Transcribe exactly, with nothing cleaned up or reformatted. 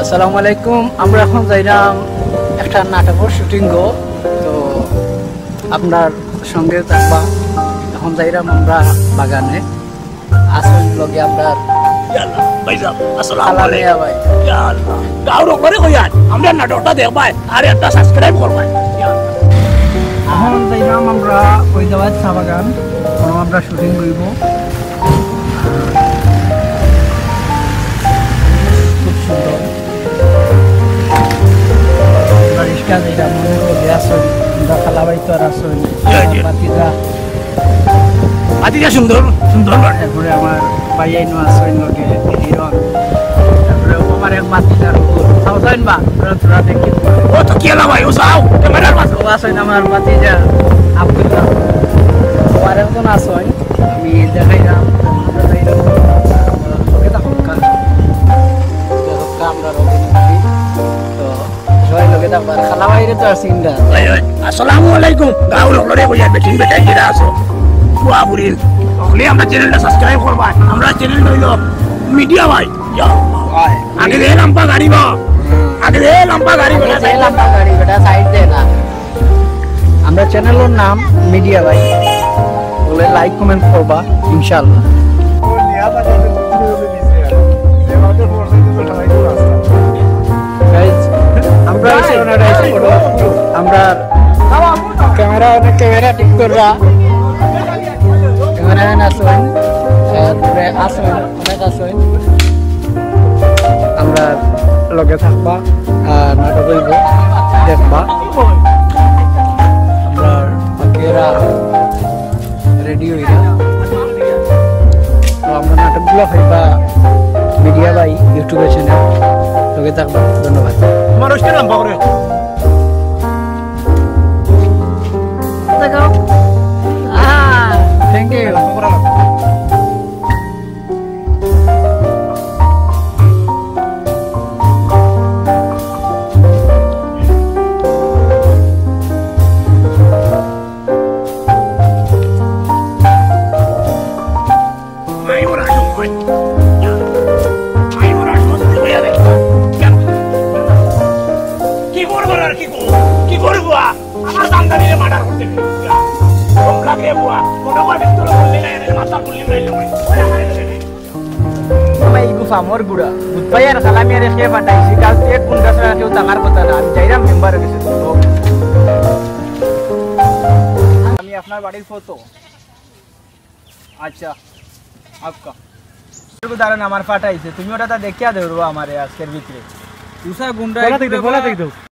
আসসালামু আলাইকুম। আমরা এখন যাইরাম একটা নাটকর শুটিং গো, তো আপনার সঙ্গে থাকবা। এখন যাইরাম আমরা বাগানে, আসুন লগে আমরা। ইয়া আল্লাহ, ভাইসাব, আসসালামু আলাইকুম। মিয়া ভাই। ইয়া আল্লাহ, গাউর অকলরে কইয়ার, আমরা নাটকটা দেখবায়, আর একটা সাবস্ক্রাইব করবায়। ইয়া আল্লাহ। এখন যাইরাম আমরা ওই দাওয়াত চা বাগান, এখন আমরা শুটিং করব। খুব সুন্দর। আমরা রিক্সা যাইরাম, মনে করো যে আসুন, আমরা খালাবাই তো আর আসুন, জি, জি। ভাতিজা। ভাতিজা সুন্দর, সুন্দর করে। তারপরে আমার ভাইয়াইনও আসুন লগে, হিরন। তারপরে আমার এক ভাতিজা, চাও চাইন বা, তোরা, তোরা দেখি। ও তো কি এলা ভাই, ও চাও, ক্যামেরার মাঝে। ও আসুন আমার ভাতিজা, আব্দুল্লাহ। ও আরেকজন আসুন। আমি দেখাইলাম, আমরা যাইলাম, আমরা লগে থাকুক্কা। দেখুক্কা আমরা লগে নিচ্ছি। তো সবাই লগে থাকবার, খালা বাইরে তো আর চিন্তা। ওই, ওই, আসসালামু আলাইকুম। গাউর অকলরে কইয়া বেটিন বেটাইন যেরা আছো, বুয়া বুড়িন, অকলে আমরা চ্যানেলটা সাবস্ক্রাইব করবা। আমরা চ্যানেল হইল মিডিয়া ভাই। আগে দে লম্বা গাড়ি বা, আগে দে লম্বা গাড়ি বেটা, আগে দে লম্বা গাড়ি বেটা, সাইড দে না। আমরা চ্যানেলর নাম মিডিয়া ভাই, বলে লাইক কমেন্ট করবা ইনশাআল্লাহ। Guys, আমরা আমরা ক্যামেরা, অনেক ক্যামেরা ঠিক করবা, ক্যামেরা ম্যান আসুন, তারপরে আসুন। অনেক আছইন। আমরা লগে থাকবা, আর নাটক হইব, দেখবা। আমরা বাকিরা রেডি হইরা। তো আমরা নাটকগুলো হইবা মিডিয়া ভাই YouTube চ্যানেল, লগে থাকবা। ধন্যবাদ। তোমার ওস্তাদ নাম পাওরে। দেখাও। আহ, thank you। মাই ওরা সময়। মাই ওরা সময় হইয়া দেখবা। কি করবো আর কি করবো? কি করবো? আমার জামদানিরে মার্ডার করতে গেল। কম লাগে বুয়া। মনে করে ভিতরে বললি না, এর মাথা বললি না, এর মাথা বললি না। আমার এই গুফা, মোর গুড়া। বুধবাই আর খালামি আর একে ফাটাইছি। কাল তুই এক গুন্ডা ছাড়া কেউ থাকার কথা না। আমি যাইরাম মেম্বার অফিসে। আমি আপনার বাড়ির ফটো। আচ্ছা, আপকা। দাঁড়ান, আমার ফাটাইছে। তুমি ওটা তা দেখিয়া দেবো আমারে আজকের ভিতরে। উষা গুন্ডা বলা একটু দেখো, বলা ব্যবহার দেখো।